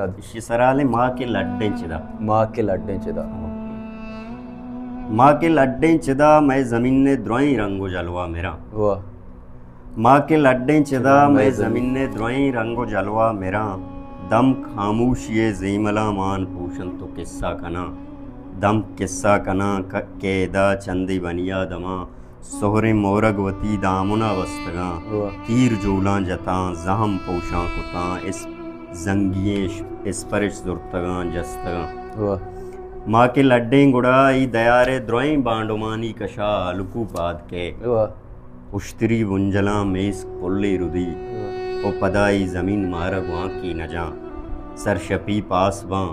اشی سرا لیں ما کہ لڈیں چدا۔ ما کہ لڈیں چدا۔ ما کہ لڈیں چدا، مئے زمین ءِ درائیں رنگ و جلوہ مراں۔ واہ۔ ما کہ لڈیں چدا، مئے مئے زمین۔ زمین ءِ درائیں رنگ و جلوہ مراں۔ دمک خاموشی ءِ زیملاں مان پوشنت و قصہ کناں۔ دمک قصہ کناں ک-، کہ ادا چندے بنی آدماں سہریں مورگ وتی دامنا بستگاں۔ واہ۔ تیر جولاں جتاں، زہم پوشاں کتاں، اس-، زنگی اش-، اسپرش زرتگاں، جستگاں۔ واہ۔ ما کہ لڈیں گڑا ای دیار ءِ درائیں بانڈمانی کشا ہلکو پاد کئے۔ واہ۔ اشتری بنجلاں میسک پلے ردی۔ واہ۔ و پدا ای زمین مارا گوانکی نجاں۔ سرشپی پاس باں،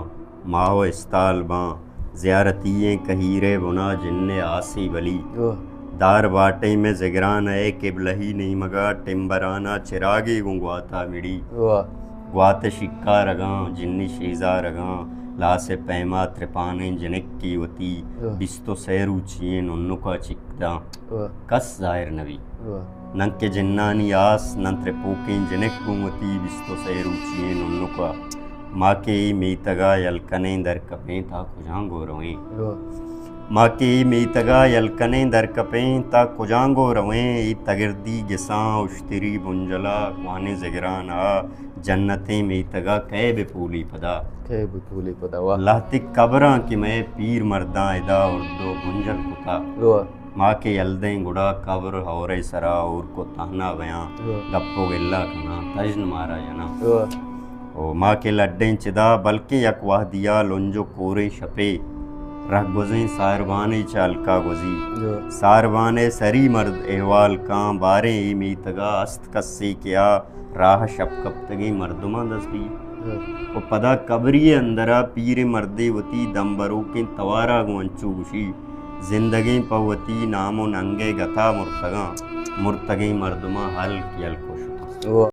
ماہ و استال باں، زیارتی ایں کہیر ءِ بنا جن ءِ آسے بلی۔ واہ۔ دار باٹیں مئے زگران ءِ قبلہی نیمگا ٹمبرانا چراگے گوں گواتا مڑی۔ واہ۔ گوات شکارگاں، جنی شیزارگاں، لاس ءِ پیما ترپانیں جنکی وتی۔ واہ۔ بیست و سئے روچی ایں ننکا چک داں۔ واہ۔ کس ظاہر نہ بی۔ واہ۔ ننکہ جنانی آس، نن ترپوکیں جنک گوں وتی بیست و سئے روچی ایں ننکا۔ ما کہ اے میتگا یل کنیں در کپیں تا کجاں گوں رویں۔ واہ۔ ما کہ اے میتگا یل کنیں در کپیں تا کجاں گوں رویں۔ اے تگردی گساں اشتری بنجلا کوہنیں زگران ءَ جنتیں میتگا کئے بہ پولی پدا۔ کئے بہ پولی پدا، واہ۔ لہتے قبراں کہ مئے پیر مرداں ادا اردو بنجل کتا۔ واہ۔ ما کہ یل دیں گڑا قبر ہورے سرا ہور کو تہنا بیاں۔ واہ۔ گپ و گلہ کناں، تژن مارا جناں۔ واہ۔ او ما کہ لڈیں چدا، بلکیں یک وہدیا لنج و کوریں شپے رہگوزیں ساربانے چہ ہلکا گوزی۔ واہ۔ ساربانے سری مرد احوال کاں، باریں اے میتگا است کسے کہ آ راہ شپ کپتگیں مردماں دست بی۔ واہ۔ و پدا قبری اندرا پیریں مردے وتی دمبروکیں توارا گوں انچو گوشی، زندگیں پہ وتی نام و ننگے گتا مرتگاں، مرتگیں مردماں ہلک یل کو شتاں۔ واہ۔